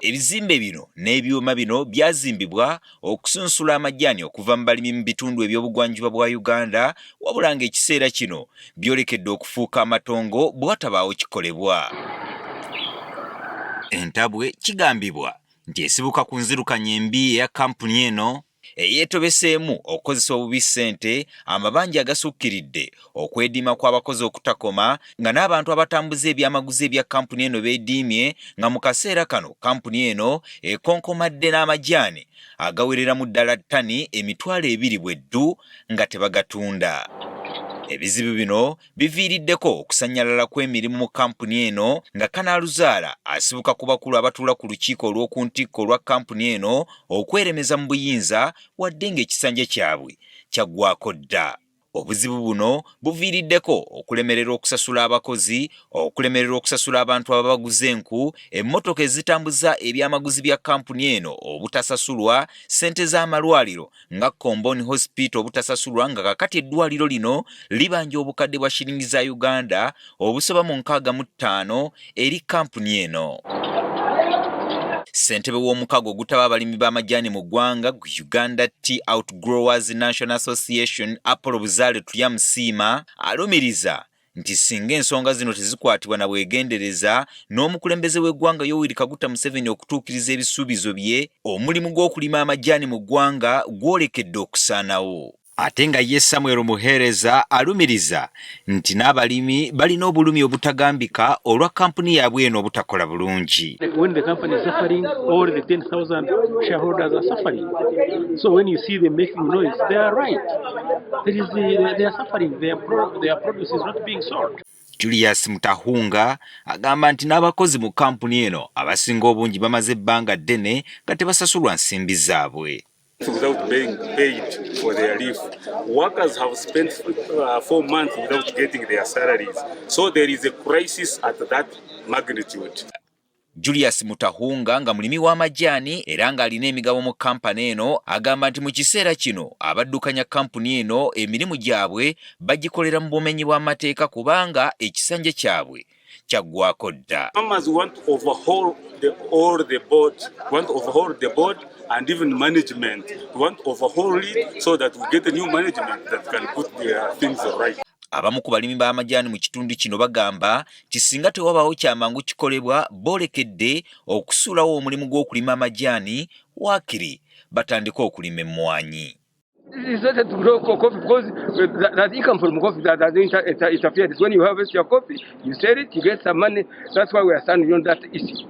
Ebizimbe bino n'ebyuma bino byazimbibwa okusunsula amajaani okuva mu balimi mu bitundu eby'obugwanjuba bwa Uganda, wabula ng'ekiseera kino byolekedde okufuuka amatongo bw'atabaawo kikolebwa. Entabwe kigambibwa nti esibuka ku nzirukanya embi eya kkampuni eno eyeetobeseemu okukozesa obubi ssente, amabanja agasukkiridde, okwediima kw'abakozi okutakoma nga n'abantu abatambuza ebyamaguzi ebya kkampuni eno beediimye nga mu kaseera kano kkampuni eno ekonkomadde n'amajaani agawereramu ddala ttani 20,000 bweddu nga tebagatunda. Ebizibu bino biviiriddeko okusannyalala kw'emirimu mu kkampuni eno nga kanaaluzaala asibuka ku bakulu abatuula ku lukiiko olw'oku ntikko olwa kkampuni eno okweremeza mu buyinza wadde ng'ekisanja kyabwe kyaggwako dda. Obuzibu buno buviiriddeko okulemererwa okusasula abakozi, okulemererwa okusasula abantu ababaguza enku, emmotoka ezitambuza ebyamaguzi bya kkampuni eno obutasasulwa, ssente z'amalwaliro nga Comboni Hospital obutasasulwa nga kakati eddwaliro lino libanja obukadde bwa shilingi za Uganda obusoba mu 65 eri kkampuni eno. Ssentebe w'omukago ogutaba abalimi b'amajaani mu ggwanga Uganda Tea Outgrowers National Association, Apollo Buzaale Turyamusiima, alumiriza nti singa ensonga zino tezikwatibwa na bwegendereza n'omukulembeze w'eggwanga Yoweri Kaguta Museveni okutuukiriza ebisuubizo bye, omulimu gw'okulima amajaani mu ggwanga gwolekedde okusaanawo. Ate nga ye Samuel Muheereza alumiriza nti n'abalimi balina obulumi obutagambika olwa kkampuni yaabwe eno obutakola bulungi. When the company is suffering, all the 10,000 shareholders are suffering. So when you see them making noise, they are right. They are suffering. Their produce is not being sold. Julius Mutahunga agamba nti n'abakozi mu kkampuni eno abasinga obungi bamaze ebbanga ddene nga tebasasulwa nsimbi zaabwe. Without being paid for their leave. Workers have spent 4 months without getting their salaries. So there is a crisis at that magnitude. Julius Mutahunga nga mulimi w'amajaani era ng'alina emigabo mu kampani eno agamba nti mu kiseera kino abaddukanya kampuni eno emirimu gyabwe bagikolera mu bumenyi bw'amateeka kubanga ekisanja kyabwe kyaggwako dda. Farmers want to overhaul all the board, want to overhaul the board and even management. We want to overhaul it so that we get a new management that can put their things right. Abamu ku balimi b'amajaani mu kitundu kino bagamba nti singa tewabaawo kyamangu kikolebwa boolekedde okusuulawo omulimu gw'okulima amajaani, waakiri batandike okulima emmwanyi. It's better to grow coffee because that income from coffee that doesn't interfere. When you harvest your coffee, you sell it, you get some money. That's why we are standing on that issue.